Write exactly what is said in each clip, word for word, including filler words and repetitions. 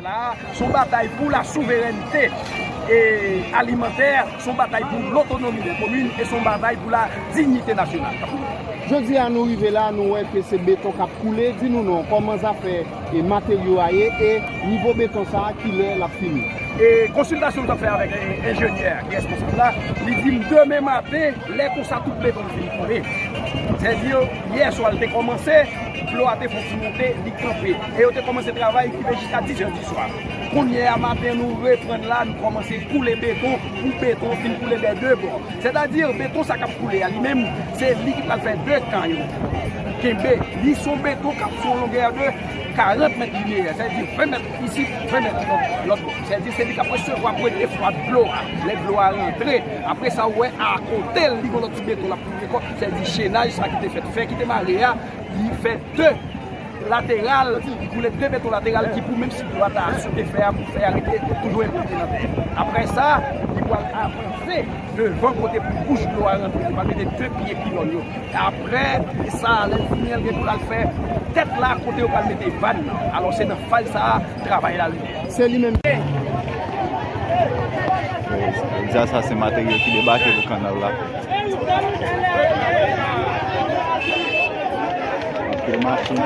La, se yon batay pou la souverènte e alimantè, se yon batay pou lotonomi de komin e se yon batay pou la diyite nasyonal. Jodi a nou rive la, nou wè ke se beton k ap koule. Di nou non, kòman zafè e materyo a ye e nivo beton sa a, kilè l ap fini? E konsiltasyon nou t ap fè avèk, e, enjenyè ki responsab la, li di m demen maten, lè konsa tout beton fin koule. Sètadi, yè swa l te kòmanse, dlo a te fè yon ti monte, li kanpe. E yo te kòmanse travay ki te jiska dis è di swa. Kounye a maten, nou reprann la, nou kòmanse koule beton, pou beton fin koule dè de bò. Sètadi, beton sa k ap koule a, li menm, se li ki pral fè de kan yo kenbe. Li se yon beton k ap fè yon longè de karant mèt lineyè, sètadi ven mèt isit, ven mèt lòt, lòt bò. Sètadi, se li k ap resevwa premye fwa dlo a. Lè dlo a rantre, apre sa, ou wè, akote l, li gon lòt ti beton l ap koule ankò. Sètadi, chenaj sa ki te fèt, fè ki te mare a, li fè de lateral, ki koule de beton lateral ki pou menm si dlo a ta sote fè a, pou fè a rete toujou enplante nan tè. Apre sa, li pral avanse devan kote pou bouch dlo a rantre, li pral mete de pye pilòn yo. Apre sa, lè l fini an, l gen pou l al fè tèt la kote yo pral mete vàn nan. Alò, se nan faz sa a, travay la rive. Se li menm. Jodi a sa se materyo ki debake pou kanal la. Anpil machin.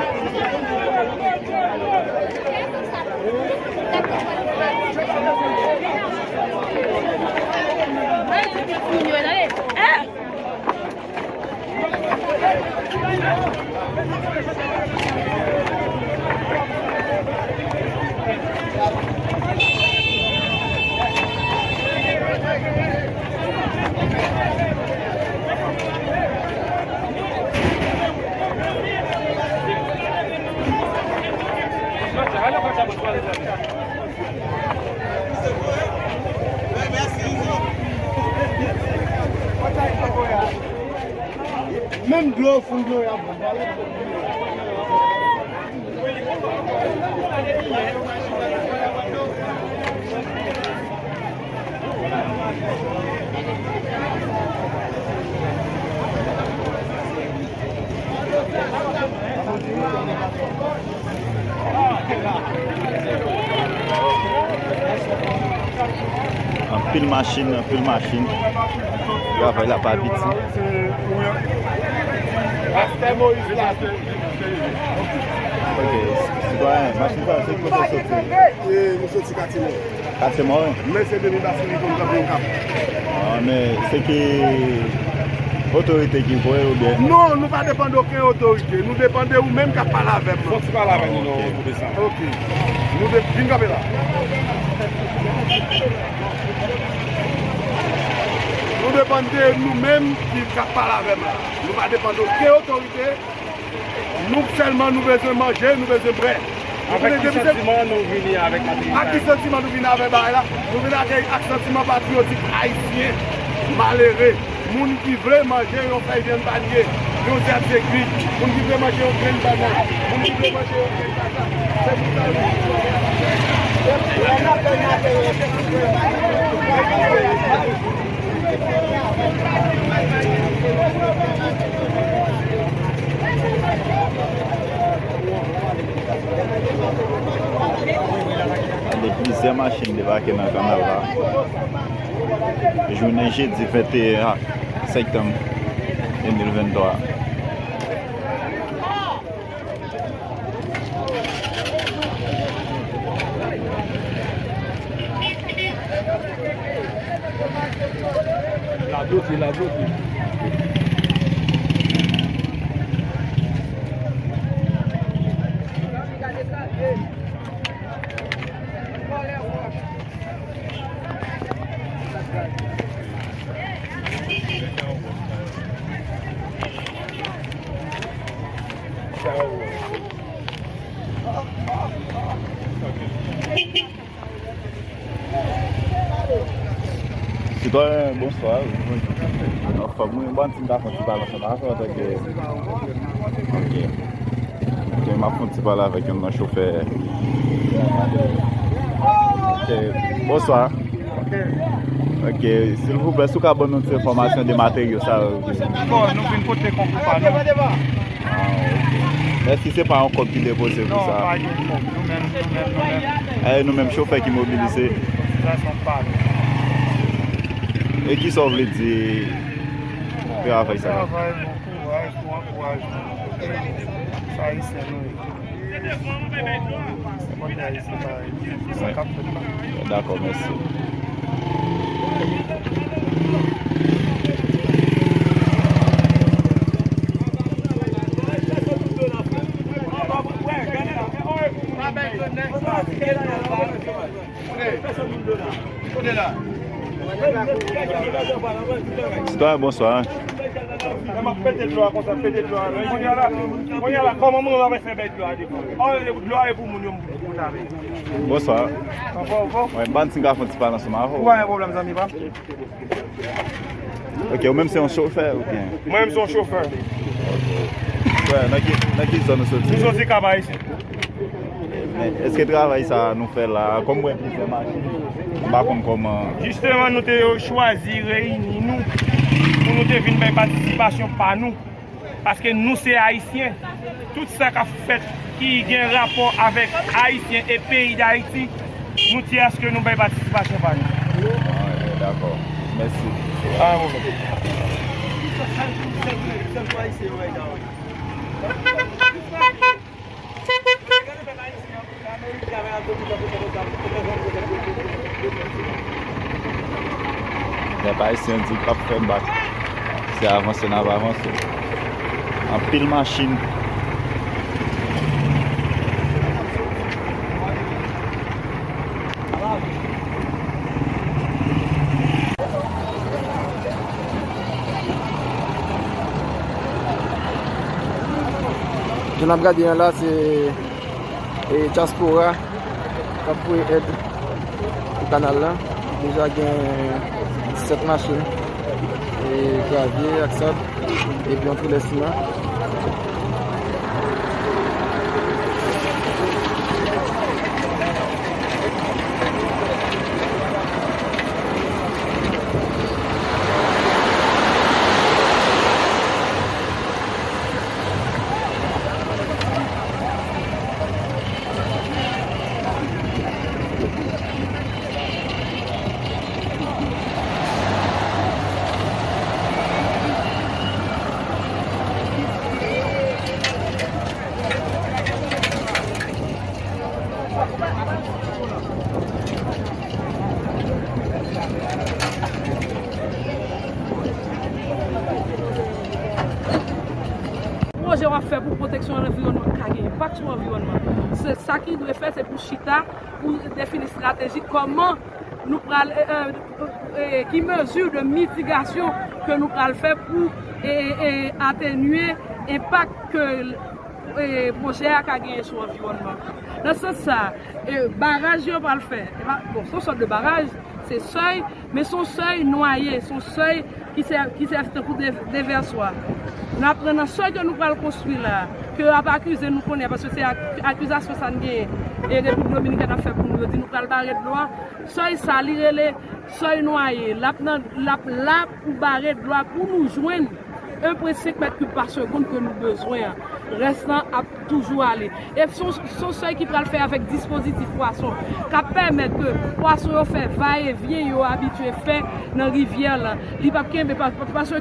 Menm dlo, fon dlo y ap. Anpil machin, anpil machin. Travay la pa piti. Pastè Moyiz la. Ok, sitwayen, machin sa, se kote w soti? E, nou soti Katye Mò. Katye Mò, wi. Men se depi Basilika nou kanpe Okap. Ah, men se ki otorite ki voye oubyen? Non, nou pa depann de okenn otorite. Nou depann de ou menm k ap pale avè m. Fò ti pale avè nou, non, pou desann. Ok. Nou de-, vin kanpe la. Nou depann de nou menm ki, k ap pale avè m la. Nou pa depann de okenn otorite. Nou sèlman nou bezwen manje, nou bezwen bwè. Avèk ki santiman nou vini avèk materyo sa yo? Ak ki santiman nou vini avèk bagay la? Nou vini ak, ak santiman patriyotik ayisyen malere. Moun ki vle manje yon fèy vyann panye, yon zèb sekwi, moun ki vle manje yon grenn bannann, moun ki vle manje yon grenn patata. Se pou sa yo vini. Plizyè machin debake nan kanal la. Jounen jedi venteyen septanm de mil venntwa. La bloke, la bloke. Sitwayen, bonswa. Anfòm, wi, bon, si m ta fè yon ti pale ansanm avè w antanke, ok. Ok, m ap fè yon ti pale avèk youn nan chofè. Ok, bonswa. Ok, silvouplè, si w ka ban nou ti enfòmasyon de materyo sa yo. Bon, nou vin pote konkou pa nou. Ah, ok. Èske se pa yon kòb ki depoze pou sa? Non, pa gen kòb. Nou menm, nou menm, nou menm. E nou menm chofè ki mobilize. Mobilizasyon pa nou. E kisa w vle di travay sa? Travay, bon kouraj, bon ankourajman. Sa Ayisyen nou ye. Sa k ap fèt la. Dakò, mèsi. Sitwayen, bonswa. Lè m ap pete dlo a konsa, pete dlo a. Kounye a la, kounye a la, kòman moun yo ap fè bay dlo a devan? Ò, dlo a e pou moun yo, m pou lave. Bonswa. Anfòm, anfòm. Wi, m pa konn si m ka fè yon ti pale ansanm avè w. Ou pa gen pwoblèm, zanmi pa m. Ok, ou menm se yon chofè oubyen? Mwen menm se yon chofè. Frè, nan ki, nan ki zòn ou soti? M soti Kap Ayisyen. Men, èske travay sa a nou fè la, kòm mwen plizyè machin, m pa konn kòman. Jisteman, nou te chwazi reyini nou pou nou te vin bay patisipasyon pa nou. Paske nou se Ayisyen. Tout sa k ap fèt ki gen rapò avèk Ayisyen e peyi Dayiti, nou tye aske nou bay patisipasyon pa nou. Ah, dakò. Mèsi. Pa gen pwoblèm. Pèp ayisyen di k ap fè bak. Se avanse n ap avanse. Anpil machin. Jan n ap gade an la, se, e, dyaspora k ap voye èd pou kanal la. Deja gen disèt machin, e, gravye ak sab, epi yon trelè siman. Pwojè w ap fè pou pwoteksyon anviwònman ka gen enpak sou anviwònman. Se sa ki dwe fè, se pou chita, pou defini estrateji kòman nou pral, e, e, e, ki mezi de mitigasyon ke nou pral fè pou, e, e, atenye enpak ke, e, pwojè a ka genyen sou anviwònman. Nan sans sa, e, baraj yo pral fè, e pa, bon, se yon sòt de baraj, se sèy, men se yon sèy nwaye, se yon sèy ki sè-, ki sèvi tankou de-, devèswa. N ap pran nan sèy ke nou pral konstwi la, ke yo ap akize nou kounye a, paske se ak-, akizasyon sa n genyen, e Repiblik Dominikèn ap fè pou nou, yo di nou pral bare dlo a. Sèy sa, li rele sèy nwaye. L ap nan, l ap la pou bare dlo a pou nou jwenn en pwen senk mèt kib pa segonn ke nou bezwen an. Rès lan ap toujou ale. E se yon, se yon sèy ki pral fè avèk dispozitif pwason, k ap pèmèt ke pwason yo fè vayevyen yo abitye fè nan rivyè lan. Li p ap kenbe pa, pa, paske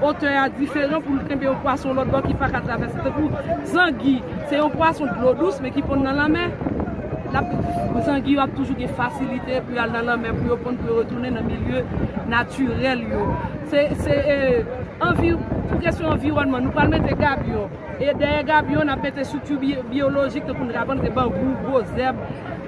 otè a diferan pou l kenbe yon pwason lòt bò ki pa ka travèse. Tankou zangi, se yon pwason dlo dous, men ki ponn nan lanmè. L ap, zangi yo ap toujou gen fasilite pou y al nan lanmè, pou yo ponn, pou yo retounen nan milye natirèl yo. Se, se, e, anvi-, pou kesyon anviwònman, nou pral mete gabyon. E dèyè gabyon, n ap mete estrikti bi-, byolojik, tankou n ka pwante banbou, gwo zèb,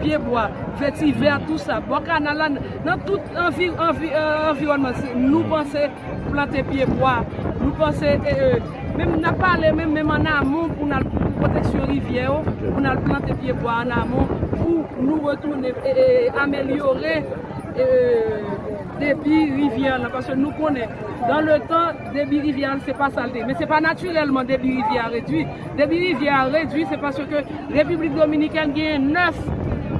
pyebwa, vetivè, tou sa. Bò kanal la, nan tout anvi-, anvi-, e, anviwònman, se, nou panse plante pyebwa, nou panse, e, e, menm n ap pale, menm, menm ann amon pou n al pou pwoteksyon rivyè yo, pou n al plante pyebwa ann amon, pou nou retounen, e, e, amelyore, e, debi rivyè lan, paske nou konnen, dans le temps, debi rivyè a, se pa sa l te ye. Men se pa natirèlman debi rivyè a redui. Debi rivyè a redui, se paske Repiblik Dominikèn genyen nèf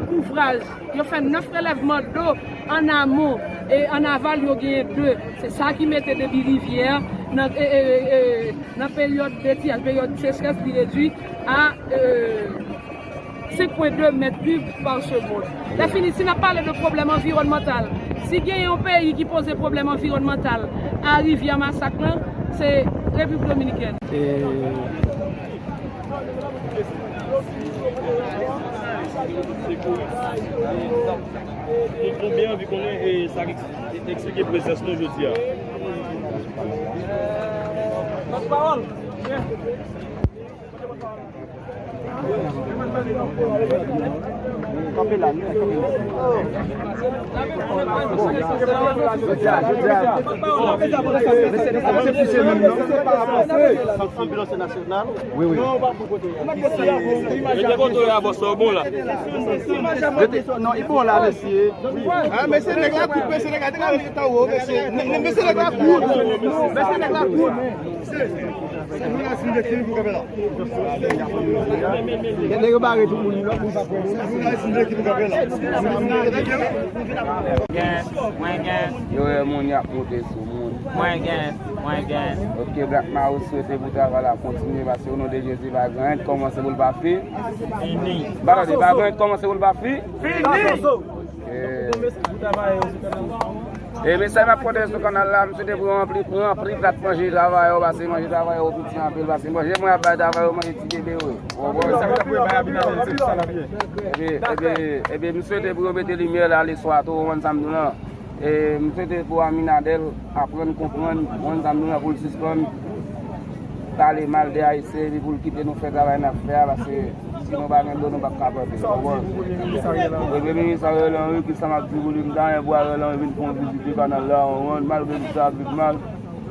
pou Fraz, yo fè nèf prelèvman dlo an amon e an aval, yo genyen de. Se sa ki mete debi rivyè nan, e, e, e, nan peryòd detiyaj, peryòd sechrès, li redui a, e, senk pwen de mèt kib pa segonn. Lè fini, si n ap pale de pwoblèm anviwònmantal, si gen yon peyi ki poze pwoblèm anviwònmantal a rivyè Masak lan, se Repiblik Dominikèn. E nou byen anvi konnen, e, sa k eksplike prezans nou jodi a. Wi, wi. Mete foto yo a bò sa w bon la. Non, li bon la, mesye. Ah, mesye, nèg la kout, mesye, nèg la te ka mete anwo, mesye. Mesye, nèg la kout. Mesye, nèg la kout. Nèg yo bare tout moun, lòt moun pa pran moun. Mwen gen, mwen gen. Yo wè moun y ap monte sou moun. Mwen gen, mwen gen. Ok, Black Maroon, swete pou travay la kontinye, paske o non de Jezi, pa gen anyen k kòmanse pou l pa fi. Fini. Pa tande, pa gen anyen k kòmanse pou l pa fi. Fini. E, e mesaj m ap pote sou kanal la, m swete pou ranpli, ranpli plat manje travayè yo, paske manje travayè yo piti anpil, paske manje mwen ap bay travayè yo manje ti bebe yo. Ou konprann? Epi, epi, epi, m swete pou yo mete limyè la leswa tou, ou konprann sa m di w lan? E, m swete pou Aminadèl aprann konprann, ou konprann sa m di w lan, pou l sispann pale mal de Ayisyen, epi pou l kite nou fè travay n ap fè a, paske si nou pa gen dlo, nou p ap ka plante. Ou konprann? E premye minis Ariel Henry, ki sa m ap di pou li, m ta renmen pou Ariel Henry vin fè yon vizit de kanal la, ou konprann, malgre misye ap viv mal.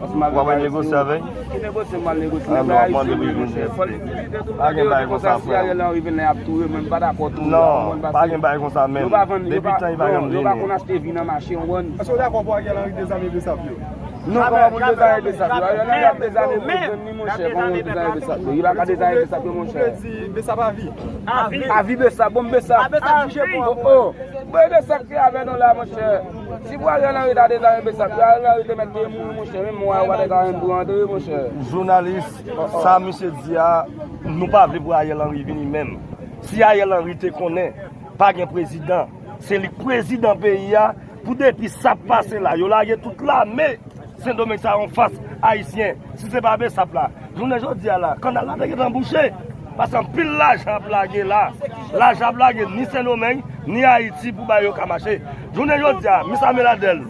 Paske malgre w ap al negosye avè l? Ki negosye, m al negosye? Ah, non, w ap mande pou li vin. Pa gen bagay konsa, frè. Si Ariel Henry vin la, y ap touye mwen, m pa dakò touye. Non, pa gen bagay konsa menm. Depi tan li pa janm vini. Yo pa konn achte vi nan mache, ou konprann? Èske w dakò pou Ariel Henry dezame Besap yo? Non, kòman pou l dezame Besap yo? Ariel Henry ap dezame Boston ni, monchè, kòman pou l dezame Besap yo? Li pa ka dezame Besap yo, monchè. Ou vle di Besap a vi? A vi Besap, bon, Besap. Oh, oh. Bon, Besap ki avè nou la, monchè. Si pou Ariel Henry ta dezame Besap yo, Ariel Henry te mèt te mouri, monchè. Menm mwa yo pa te ka menm pou rantre, monchè. Jounalis, sa misye di a, nou pa vle pou Ariel Henry vini menm. Si Ariel Henry te konnen pa gen prezidan, se li k prezidan peyi a, pou depi sa pase la, yo lage tout lame Sendomeng sa yo anfas Ayisyen. Si se pa Besap la, jounen jodi a la, kanal la te gentan bouche. Paske anpil lajan ap lage la. Lajan ap lage ni Sendomeng, ni Ayiti pou bagay yo ka mache. Jounen jodi a, Miss Aminadèl,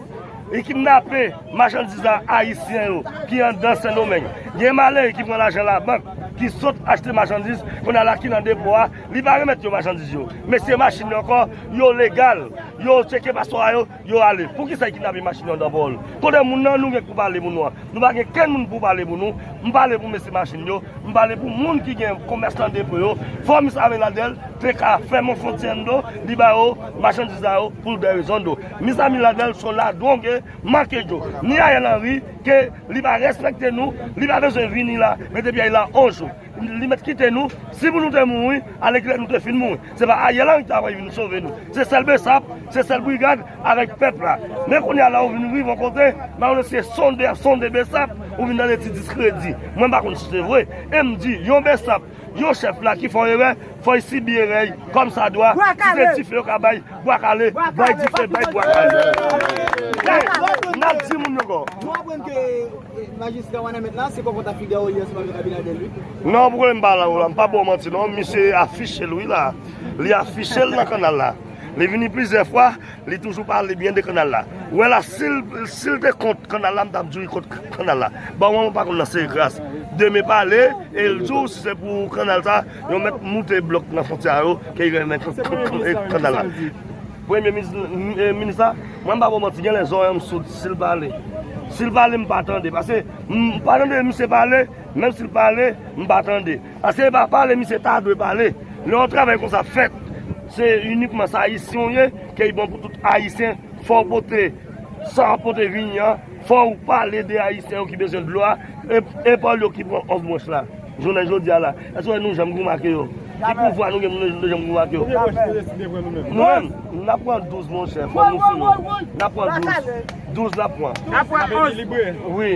li kidnape machandiz a Ayisyen yo ki anndan Sendomeng. Gen malere ki pran lajan labank, ki sot achte machandiz, kounye a la ki nan depo a, li pa remèt yo machandiz yo. Mesye machin yo ankò, yo legal. Yo tcheke paspò a yo, yo ale. Poukisa yo kidnape machin yo anndan pòl? Kote moun nan, nou gen pou pale pou nou an? Nou pa gen kenn moun pou pale pou nou. M pale pou mesye machin yo. M pale pou moun ki gen komès nan depo yo. Fò Miss Aminadèl te ka fèmen fwontyè anndan, li ba yo machandiz la yo pou de rezon do. Miss Aminadèl se yon ladwonge, manke djo. Ni Ariel Henry, ke li pa respekte nou, li pa bezwen vini la, mete pye l la yon jou. Li mèt kite nou, si pou nou te mouri, alèkile nou te fin mouri. Se pa Ariel Henry ki ta pral vin sove nou. Se sèl Besap, se sèl brigad avèk pèp la. Men kounye a la ou vin rive yon kote, malere se sonde, ap sonde Besap, ou vin tande ti diskredi. Mwen m pa konn si se vre. E m di, yon Besap, yon chèf la ki fè yon erè, fò l sibi erè l kòmsadwa. Si se dife yo ka bay, bwa kale, bay dife, bay bwa kale. N ap di moun yo ankò. Nou aprann ke majistra Wanament la, se kòkòt a fidèl li ye ansanm avèk Abinader, wi. Non, pou m pa la, m pa ba w manti, non. Misye afiche l, wi, la. Li afiche l nan kanal la. Li vini plizyè fwa, li toujou pale byen de kanal la. Ou wè la, si l, si l te kont kanal la, m t ap di w li kont kanal la. Bon, mwen, mwen pa konn nan seri kras. Demen pale, e l di w si se pou kanal sa, yo mèt moute blòk nan fwontyè a yo, ke y renmen kan-, kan-, kan-, kanal la. Premye minis, m-, e, minis la, mwen m pa ba w manti, gen lè zòrèy m soud, si l pale. Si l pale, m pa tande. Paske m pa tande misye pale, menm si l pale, m pa tande. Paske e pa pale misye ta dwe pale. Lè yon travay konsa fèt, se inikman sa Ayisyen w ye, ke l bon pou tout Ayisyen, fò w pote sa w ap pote vini an, fò w pale de Ayisyen yo ki bezwen dlo a, e, e pa yo ki pran òf bwòch la. Jounen jodi a la, èske w wè nou janm remake yo? Ki pouvwa nou gen pou nou janm pouvwa ak yo? Nou menm, n ap pran douz, monchè, fò nou sou yo. N ap pran douz. Douz n ap pran. Wi.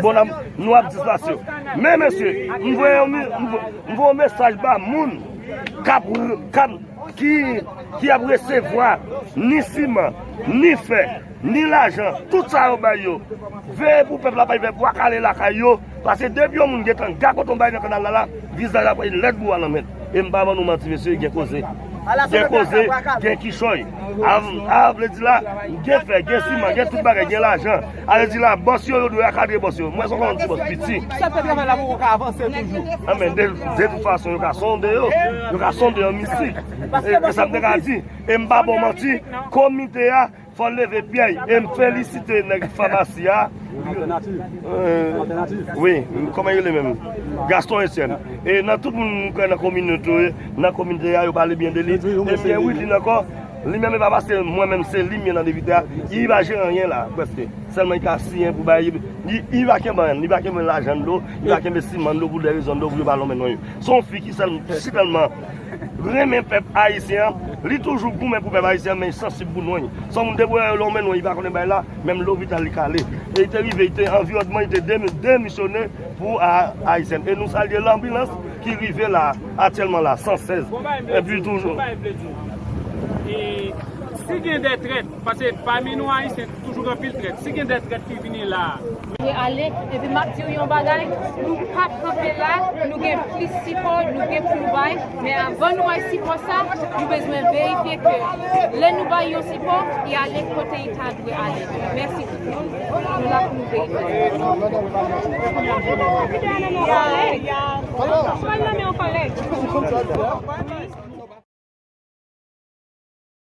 Bon, n ap, nou ap dispase yo. Men, mesye, m voye yon mi-, m vo-, m voye yon mesaj ba moun k ap, k ap, ki, ki ap resevwa ni siman, ni fè, ni lajan, tout sa yo bay yo. Veye pou pèp la pa rive bwa kale lakay yo, paske depi yon moun gentan gagote yon bagay nan kanal la, la, vizaj la pral lèd pou al nan mèt. E m pa ban nou manti, mesye, gen koze. Gen koze, gen kichòy. A, a vle di la, gen fè, gen siman, gen tout bagay, gen lajan. A vle di la, bòs yo, yo dwe akadre bòs yo. Mwen, se yon ti bòs piti. Sa fè travay la poko ka avanse toujou. A, men de, de tout fason, yo ka sonde yo. Yo ka sonde yo, mistik. E, e sa m te ka di. E m pa bon manti, komite a, fò l leve pye l. E m felisite nèg famasi a. Alternative. Euh, Alternative. Wi, kòman yo rele menm? Gaston Etienne. E nan tout moun m kwè nan kominote, nan kominote a, yo pale byen de li. E m gen Willy ankò. Li menm, e pa paske mwen menm se li m ye nan devite a. Li pa jere anyen la, prèske. Sèlman li ka siyen pou bay. Li, li pa kenbe anyen, li pa kenbe lajan dlo, li pa kenbe siman dlo pou de rezon dlo pou yo pa lonmen non yo. Se yon fi ki sèl, si tèlman renmen pèp ayisyen an, li toujou goumen pou pèp ayisyen an, men li sansib pou non li. Se yon moun depi lè yo lonmen non li pa konnen bay la, menm lopital li ka ale. E li te rive, li te anviwònman, li te demi-, demisyone pou a, ayisyen. E nou salye lanbilans ki rive la aktyèlman la, san sèz. Epi toujou. E si gen de trèt, paske pami nou ayisyen toujou gen anpil trèt. Si gen de trèt ki vini la a. Dwe ale, epi m ap di w yon bagay, nou p ap kanpe la, nou gen plis sipò, nou gen pou nou bay, men avan nou bay sipò sa, nou bezwen verifye ke lè nou bay yon sipò, li ale kote li ta dwe ale. Mèsi tout moun, nou la pou nou verifye. Pale nan men yon kòlèg.